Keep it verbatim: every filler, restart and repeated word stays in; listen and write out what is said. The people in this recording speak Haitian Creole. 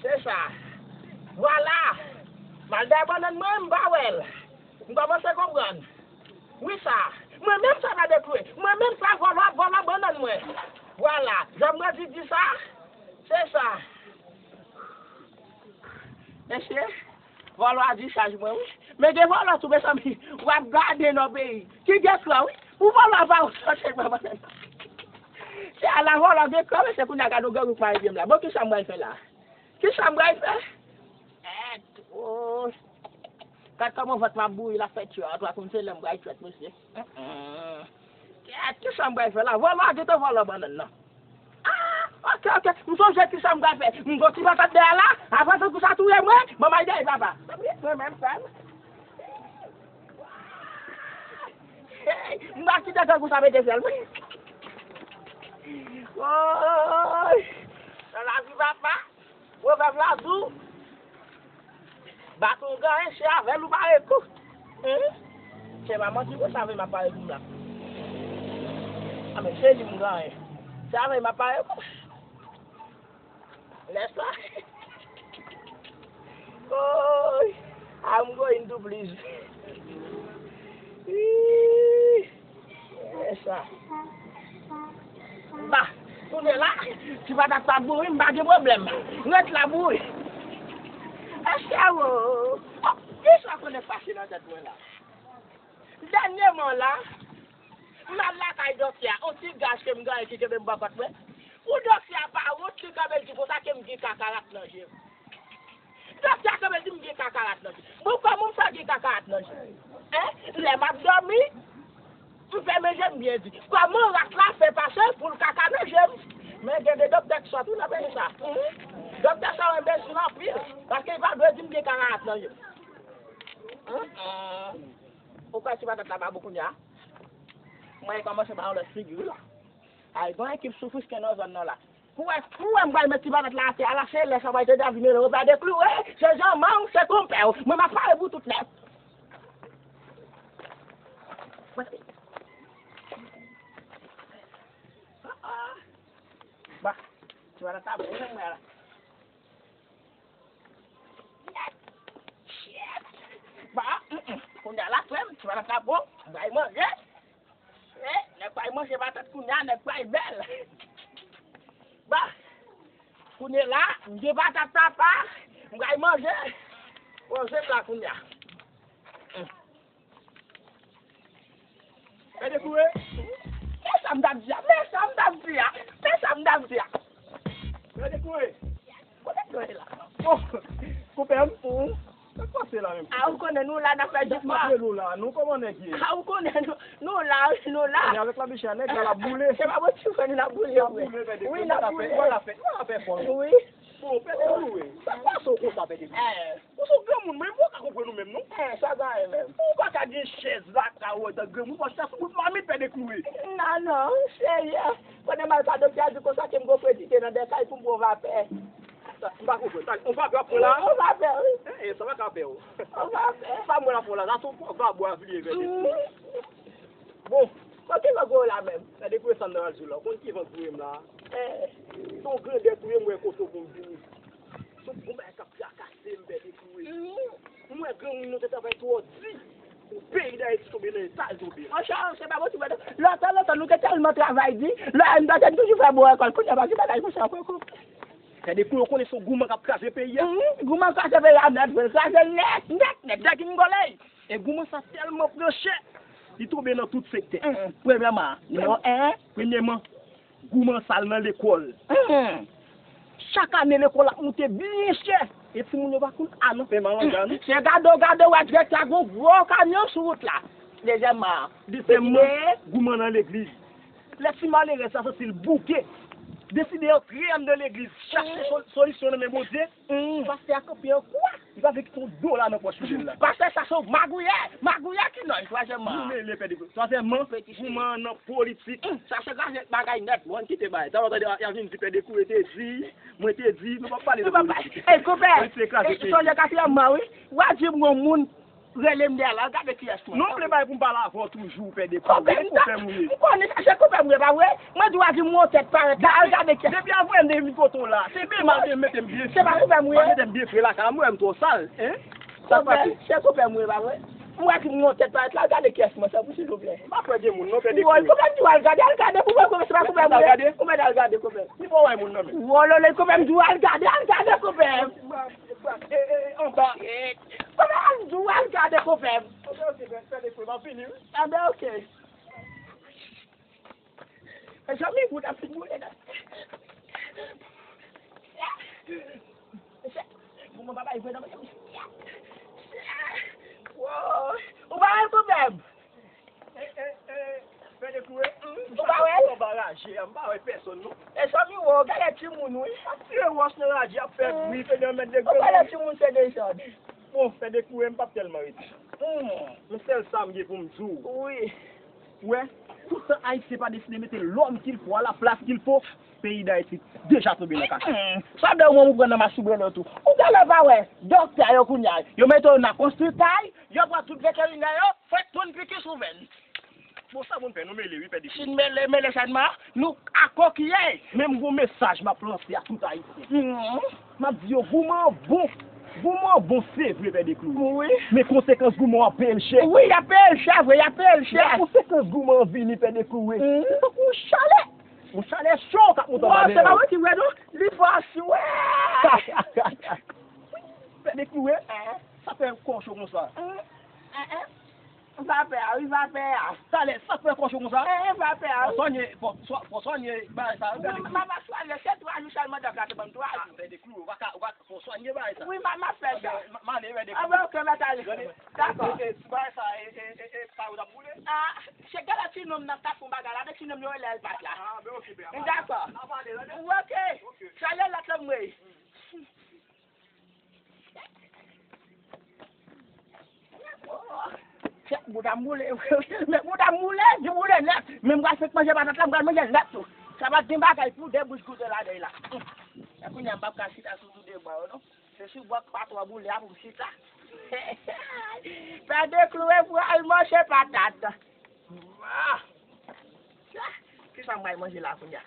Se sa. Vwala. M al dèyè bannann mwen, m pa wè l. M kòmanse konprann. Wi sa. Mwen menm sa, Pè Dekloure. Mwen menm sa, vòlò ap vòlò bannann mwen. Vwala. Jan m redi di sa. Se sa. Mesye, vòlò a dichaj mwen, wi. Men gen vòlò tou, mezanmi. W ap gade nan peyi. Ki gen kran, wi. Pou vòlò a pa ou sòti, mwen, mwen. Se ala vòlò gen kran, mesye, kounye a gade yon granmoun k mare pye m la. Bon, kisa m pral fè la? Kisa m pral fè? Èt, o. Gad kòman vant m ap bouyi, l ap fè tchwèt. Ou pa konn se lè m pral tchwèt, mesye. Kèt, kisa m pral fè la? Vòlò a gentan vòlò bannann nan. Ah, ok, ok. M sonje kisa m pral fè. M gon ti patat dèyè la. Avan tankou sa touye mwen, manman dèyè papa. Mwen menm frè m. Hey, m pa kite tankou sa mete sèl mwen. Woy! Nan lavi papa, pwovèb la di w, baton w genyen, se avè l ou pare kou. Hen? Se pa manti, wi, se avè m ap pare kou m la. A, men se li m genyen. Se avè m ap pare kou. Nèspa? Oy! I'm going to please. Ih! Nèspa? Ba, kounye la, ti patat pa bon, wi, m pa gen pwoblèm. Ret la pou wi. Èske, o, o, kisa konnen pase nan tèt mwen la? Dènyèman la, m al lakay dòktè a, on ti gaz ke m genyen ki kenbe m bò kòt mwen. Pou dòktè a pa wont, li kanpe l di konsa ke m gen kakarat nan je m. Dòktè a kanpe l di m gen kakarat nan je m. Bon, kòman m fè gen kakarat nan je m? Hen? Lè m ap dòmi, m fèmen je m byen di. Kòman rat la fè pase pou l kaka nan je m? Men gen de dòktè ki sòt wi nan peyi sa. Hen? Dòktè sa yo enbesil anpil, paske li pa dwe di m gen kakarat nan je m. Hen? Ou kwè ti patat la pa bon kounye a? Mwen kòmanse ba yon lòt figi wi la. Ay, gen yon ekip soufriske nan zòn nan la. Pou wè, pou wè m pral met ti patat la atè a la, se lè sa pral te davine lè ou pa dekloure, se janman w, se konpè w. Mwen m ap pare pou tout nèt. Ba, ti patat la bon, men mwen la. Ba, mm, mm. Kounye a la, frè m, ti patat la bon, bay manje. Eh, nèg pa manje patat kounye a, nèg pa bèl. Ba, kounye la, m gen patat papa, m bay manje. Bon, se la kounye a. Mm. Pè Dekloure. Men sa m t ap di a, men sa m t ap di a, men sa m t ap di a. Pè Dekloure. Kote nou ye la? Oh, konpè m. Sa k pase la menm? A, ou konnen nou la, n ap fè jisman. N ap rele w la, nou kòman nèg ye? A, ou konnen nou, nou la, wi, nou la. Kounye avèk labichè a, nèg la, l ap boule. Se pa bò ti fè nou n ap boule vre. N ap boule, Pè Dekloure. Wi, n ap boule. N ap fè, n ap fè fòs. Wi. Bon, Pè Dekloure, sa k pase w konsa, Pè Dekloure? Eh. Ou se yon granmoun, men m pa ka konprann ou menm, non. Eh, sa gaye menm. Ou pa ka gen chèz la, ka wè dan granmoun, paske sa sou bout mamit, Pè Dekloure. Non, non, serye. Konnen m al pa doktè a di konsa ke m gon fredite nan de kay pou m pran vapè. Sa, m pa konprann. Sa, on vapè w ap pran la? On vapè, wi. Eh, eh, sa pa ka fè w. On vapè. Sa m wè l ap fè w la, sa se on vabwa vye, Pè Dekloure. Mm. Bon, bon, ki lòt gwo la menm? Pè Dekloure, sa m ta pral di w la. Ou konn ki van k voye m la? Eh. Se yon grandè touye m wè kote w pou m vini. Se yon bon bagay k ap trakase m, Pè Dekloure. Mm. M wè granmoun yo te travay twò di. Pou peyi Dayiti tonbe nan eta l tonbe. Monchè, se pa posib, Pè Dekloure. Lontan, lontan, nou te tèlman travay di. Lè m ta te toujou fè bon rekòt. Kounye a, pa gen bagay konsa ankò. Pè Dekloure, ou konnen se yon goumen k ap kraze peyi a. Mm, goumen kraze peyi a nèt, vre. Kraze nèt, nèt, nèt. Dèk yon golèy. E goumen sa tèlman pran chè, li tonbe nan tout sektè. Mm, mm. Premyèman, nimewo en, premyèman, goumen sa al nan lekòl. Mm. Chak ane, lekòl ap moute byen chè. E timoun yo pa konn a nan fè malanga, non. Se gade w gade, w wè direktè a gon gwo kamyon sou wout la. Dezyèmman, dezyèmman, goumen nan legliz. Lè ti malere sa santi l bouke, deside antre anndan legliz, chache sol-, solisyon nan men Bondye. Mm. Pastè a kanpe an kwa. Li pa vle kite yon dola nan pòch fidèl la. Pastè sa se yon magouyè. Magouyè ki non, twazyèmman. Nou mele, Pè Dekloure. Twazyèmman, goumen an nan politik. Mm. Sa se kraze bagay nèt, bon, kite bagay. Talè w tande y ap vin di Pè Dekloure te di, mwen te di, nou p ap pale de politik. Ey, konpè, politik kraze peyi. Sonje katriyèmman, wi. W a di m yon moun Rele m dèyè la, al gade kiyès mwen. Non, m vle bay pou m pale avè w toujou, pè de kouri. Konpè m ta, m konnen sa, se konpè m ye, pa vre? Mwen di w a di m yon tèt parèt la, al gade kiyès. Depi avè m de vin kote w la, se byen mal te mete m byen fre. Se pa konpè m ye. Mal mete m byen fre lakay la, m wè m twò sal, en? Sa k pase? Se konpè m ye, pa vre? M wè ki m yon tèt parèt la, al gade kiyès mwen, se pou silvouplè. M pa pè de moun, non, pè de kouri. Wòl, konpè m di w al gade, al gade, konpè m, se pa konpè m ye. Al gade? Konpè m al gade, konpè m. Li pa wè moun nan menm. Wòl, lè konpè m di w al gade, al gade, konpè m. E, e, anba. Konpè m di w al gade, konpè m. Ok, ok, pè de kouri, m ap vini, wi. A ben, ok. Mezanmi, bout ap fin boule la. Mesye, bon, mwen pa bay vre non, mezanmi. Woy, ou pa wè l konpè m? E, e, e, pè de kouri, ou pa wè l? Anba raje a, m pa wè pèsòn non. Mezanmi, woy, gade timoun, wi. Ap tire wòch nan raje, ap fè bri, fè de mèt de gwo. Ou pa wè timoun se dezòd. Bon, pè de kouri, m p ap tèlman rete. Yon sèl sa m gen pou m di w. Wi. Ou wè, toutan Ayisyen pa deside mete l'homme qu'il faut à la place qu'il faut, peyi Dayiti deja tonbe nan kaka. Sa vle ou menm ou pran nan masoubre lòt ou. Ou genlè pa wè, doktè yo kounye a, yo mete yo nan konstwi kay, yo pran tout veterinè yo, fèk moun piki sou venn. Bon, sa moun fè, nou mele wi, pè de. Si n mele, mele sèlman, nou akokiyè. Men m gon mesaj m ap lanse a tout Ayisyen. M ap di yo, goumen an bon. Goumen an bon, se vre, pè de klou. Wi. Men konsekans goumen an, w ap peye l chè. Wi, y ap peye l chè, vre, y ap peye l chè. Lè konsekans goumen an vini, pè de klou, wi. Se tankou yon chalè. Yon chalè cho k ap monte anba men w. Se pa mwen ki wè, non. Li fò sou. Pè de klou, wi. Sa fè kò w cho konsa. Vapè a, wi, vapè a. Talè, sa k fè kò cho konsa? Eh, vapè a, wi. Fò swanye, fò, fò swanye bagay sa, wi. Mama swanye, se twa jou sèlman dòk la te ban m twa jou. Ah, pè de klou, ou pa ka, ou pa, fò swanye bagay sa. Wi, mama fè sa. M ale, pè de klou. Ah, ben, ok, mèt ale. Dakò. E, e, ti bagay sa, e, e, e, e, sa yo t ap boule? Ah, se gade ti nonm nan k ap fè yon bagay la, men ti nonm yo rele Elpas la. Ah, ben, ok, ben, dakò. Ap ale, tande? Ok. Ok. Swanye lòt lòm, wi. Chèf, bout a m boule. Men bout a m boule, di boule nèt. Men m pral fèk manje patat la, m pral manje nèt tou. Sa pa t gen bagay pou de bouch goute ladèy la. Hum. E kounye a m p ap ka chita sou tou de bò yo, non. Se sou bò k pa twò boule a pou m chita. Pè de klou e pral manje patat. Ah! Kisa m pral manje la kounye a?